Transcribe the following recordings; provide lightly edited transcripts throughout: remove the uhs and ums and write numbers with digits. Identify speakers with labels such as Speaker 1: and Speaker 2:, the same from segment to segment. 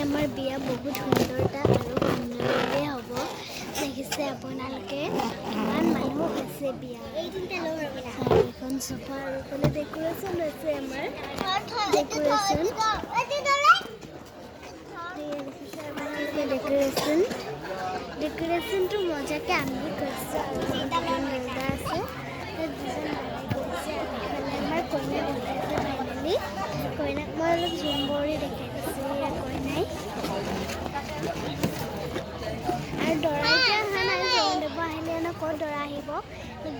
Speaker 1: আমাৰ বিয়া বহুত সুন্দৰতা আৰু সুন্দৰভাৱে হ'ব। দেখিছে আপোনালোকে, কিমান মানুহ হৈছে বিয়া। আৰু এখন চোফা আৰু এইফালে ডেক'ৰেশ্যন হৈছে আমাৰ ডেক'ৰেশ্যন। ডেক'ৰেশ্যন, ডেক'ৰেশ্যনটো মজাকৈ আমি কৰিছোঁ আৰু দুজন দাদা আছে, সেই দুজন দাদাই কৰিছে। আৰু এইফালে আমাৰ কইনা বনাইছে। ফাইনেলি কইনাক মই অলপ জুম কৰি দেখাই দিছোঁ। এয়া কইনাই আৰু দৰা এতিয়া অহা নাই, জোৰোণ দিব আহিলে ন। ক'ত দৰা আহিব?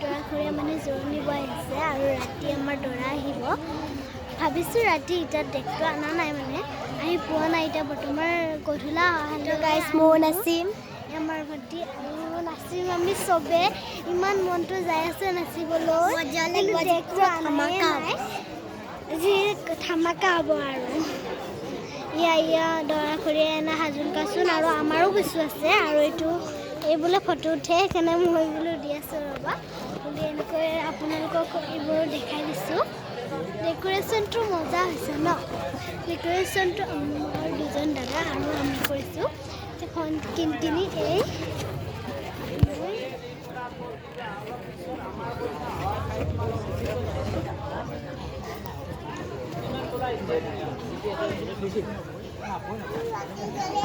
Speaker 1: দৰা ঘৰীয়া মানে জোৰোণ দিব আহিছে আৰু ৰাতি আমাৰ দৰা আহিব ভাবিছোঁ। ৰাতি এতিয়া ডেকটো অনা নাই, মানে আহি পোৱা নাই এতিয়া বৰ্তমান। গধূলা অহালৈ
Speaker 2: গাইজ, ময়ো নাচিম।
Speaker 1: আমাৰ ভণ্টি আৰু নাচিম আমি চবে। ইমান মনটো যাই আছে নাচিবলৈ,
Speaker 2: মজা
Speaker 1: কিন্তু
Speaker 2: লাগিব আজি।
Speaker 1: ডেকটো
Speaker 2: পুৰা
Speaker 1: অনাই
Speaker 2: ধামাকা।
Speaker 1: নাই। যি ধামাকা হ'ব আৰু ইয়া ইয়া দৰা ঘৰীয়া এনে সাজোন কাচোন আৰু আমাৰো কিছু আছে। আৰু এইটো এই বোলে ফটো উঠে, সেইকাৰণে মই বোলো দি আছোঁ ৰ'বা বুলি এনেকৈ আপোনালোকক এইবোৰ দেখাই দিছোঁ। ডেক'ৰেশ্যনটো মজা হৈছে ন? ডেক'ৰেশ্যনটো আমাৰ দুজন দাদা আৰু আমি কৰিছোঁ। এখন কিনকিনি এই মই।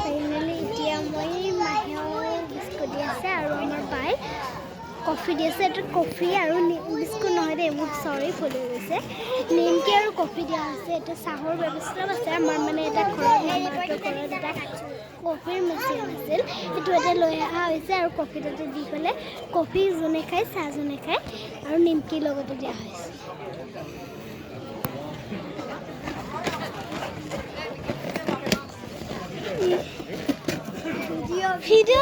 Speaker 1: ফাইনেলি এতিয়া মই মাহেও বিস্কুট দি আছে আৰু আমাৰ বাই কফি দি আছে। এইটো কফি আৰু বিস্কুট নহয় দেই, মোক চৰি, ভুল হৈ গৈছে। নিমকি আৰু কফি দিয়া হৈছে। এটা চাহৰ ব্যৱস্থাও আছে আমাৰ। মানে এটা ঘৰত, মামাহঁতৰ ঘৰত এটা কফিৰ মেচিন আছিল, সেইটো এটা লৈ অহা হৈছে আৰু কফি তাতে দি পেলাই কফি যোনে খায়, চাহ যোনে খায় আৰু নিমকিৰ লগতে দিয়া হৈছে। ভিডিঅ'